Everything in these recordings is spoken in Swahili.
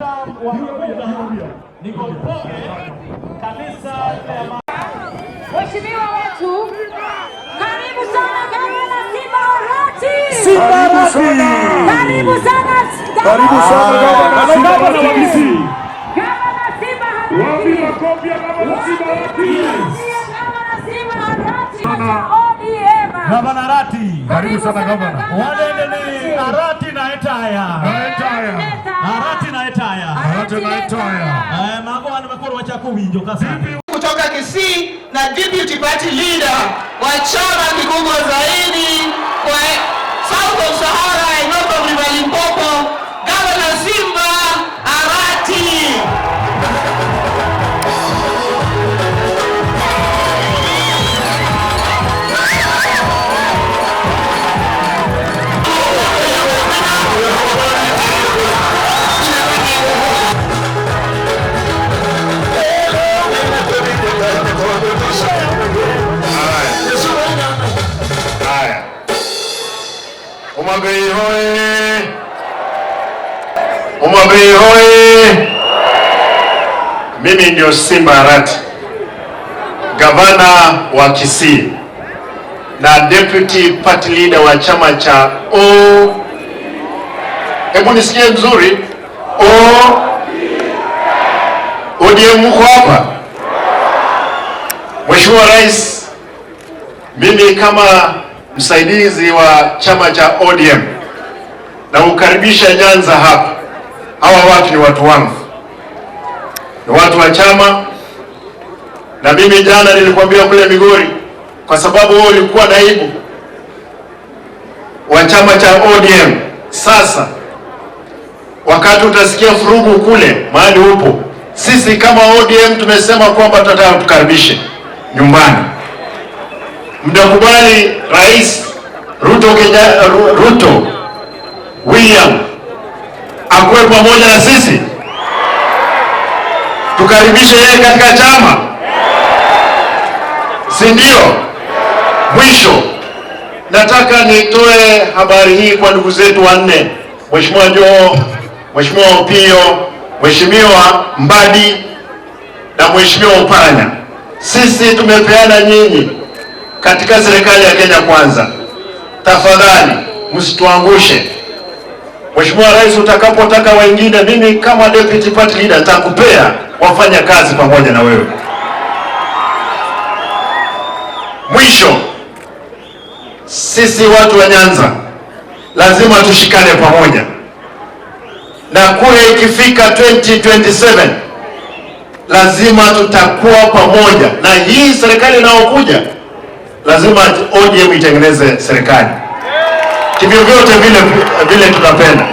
Wa Mabuga niko Mpoge kanisa la Mheshimiwa wetu, karibu sana Gavana Simba Arati. Simba Arati. Karibu sana. Karibu sana Gavana Simba Gavana wa Arati. Kisii. Gavana Simba Wapi Arati. makofi ya Gavana Simba Arati? Gavana Simba Arati wa ODM. Gavana Arati. Karibu sana Gavana. Walende ni Arati na Etaya. Na Etaya. Arati na Etaya. Arati na Etaya. Mago wan makoro wachako winjo ka sani. Kutoka Kisii na deputy party leader wa chama kikubwa zaidi kwa South of Sahara and North of River Limpopo, Governor Simba Arati. Haya, Homa Bay hoye! Homa Bay hoye! Mimi ndio Simba Arati, gavana wa Kisii na deputy party leader wa chama cha O. Hebu nisikie mzuri, O ODM. Mko hapa? Mheshimiwa Rais, mimi kama msaidizi wa chama cha ODM na kukaribisha Nyanza hapa. Hawa watu ni watu wangu, ni watu wa chama, na mimi jana nilikwambia kule Migori, kwa sababu wewe ulikuwa naibu wa chama cha ODM. Sasa wakati utasikia vurugu kule mahali upo, sisi kama ODM tumesema kwamba tunataka tukaribishe nyumbani. Mtakubali Rais Ruto, Kenya, Ruto William akuwe pamoja na sisi, tukaribishe yeye katika chama, si ndio? Mwisho, nataka nitoe habari hii kwa ndugu zetu wanne, Mheshimiwa Joho, Mheshimiwa Opiyo, Mheshimiwa Mbadi na Mheshimiwa Oparanya. Sisi tumepeana nyinyi katika serikali ya Kenya Kwanza, tafadhali msituangushe. Mheshimiwa Rais, utakapotaka wengine, mimi kama deputy party leader nitakupea wafanya kazi pamoja na wewe. Mwisho, sisi watu wa Nyanza lazima tushikane pamoja, na kura ikifika 2027 lazima tutakuwa pamoja, na hii serikali inayokuja lazima ODM itengeneze serikali kivyovyote vile vile tunapenda.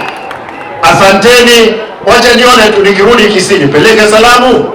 Asanteni, wacha nione tu nikirudi Kisii nipeleke salamu.